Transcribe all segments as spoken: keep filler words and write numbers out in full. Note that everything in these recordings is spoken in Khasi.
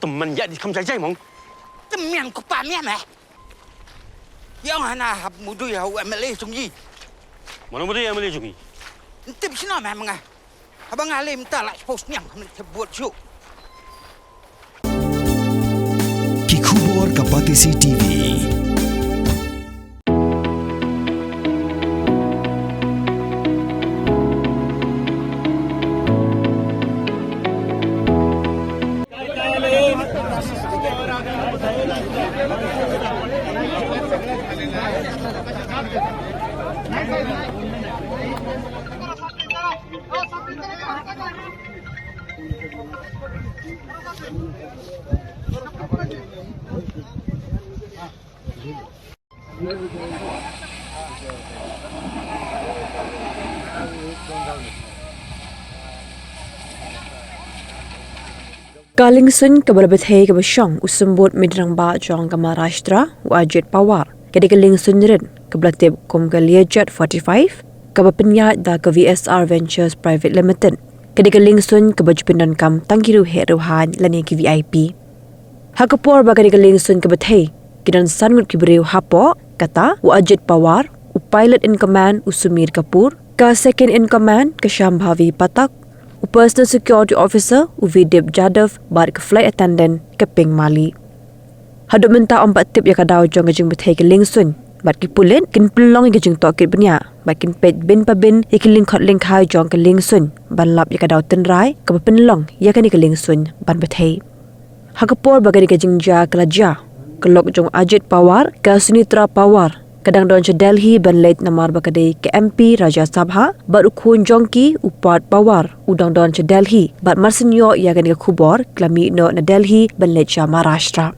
Tymmen ïa di kham jai jai mong. Tymmen ko pa mian eh. Ïa nga na hap mudui ha u M L A jong i. Mano mudui M L A jong i? Ntip sino meh menga. Haba nga lem ta la post niang khamne te buat ju. Ki khubor ka Batesi T V. Ka liengsuiñ kaba la bthei kaba shong u symbud miet rangbah jong ka Maharashtra, u Ajit Pawar, ka dei ka liengsuiñ rit kaba la tip kum ka Learjet forty-five, kaba pynïaid da ka V S R Ventures Private Limited. Ka dei ka liengsuiñ kaba ju pyndonkam tang ki riewheh riewhaiñ lane ki V I P. Ha ka por ba ka dei ka liengsuiñ kaba thei, ki don san ngut ki briew hapoh, kata u Ajit Pawar, u pilot in command u Sumir Kapoor, ka second in command ka Shambhavi Pathak, u personal security officer u Vidip Jadhav bad ka flight attendant ka Ping Mali. Haduh mynta ym pat tip ïa ka daw jong ka jingbthei ka liengsuiñ bad ki pulit kin pynlong ïa ka jingtohkit bniah bad kin peit bin pa bin ïa ki lyngkhot lyngkhai jong ka liengsuiñ ban lap ïa ka daw tynrai kaba pynlong ïa kane ka liengsuiñ ban bthei. Ha ka por ba kane ka jingjia ka la jia, ka lok jong Ajit Pawar, ka Sunitra Pawar, ka dang don sha Delhi ban leit namar ba ka dei ka M P Rajya Sabha, bad u khun jong ki u Parth Pawar u dang don sha Delhi, bad marsien ïoh ïa kane ka khubor ka la mih noh na Delhi ban leit sha Maharashtra.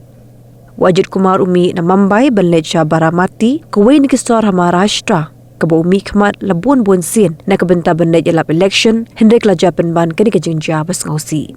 U Ajit Kumar u mih na Mumbai ban leit sha Baramati, kawei na ki sor ha Maharashtra, kaba u mih khmat la bun bun sien na ka bynta ban leit ïalap election, hynrei ka la jia pynban kane ka jingjia ba sngewsih.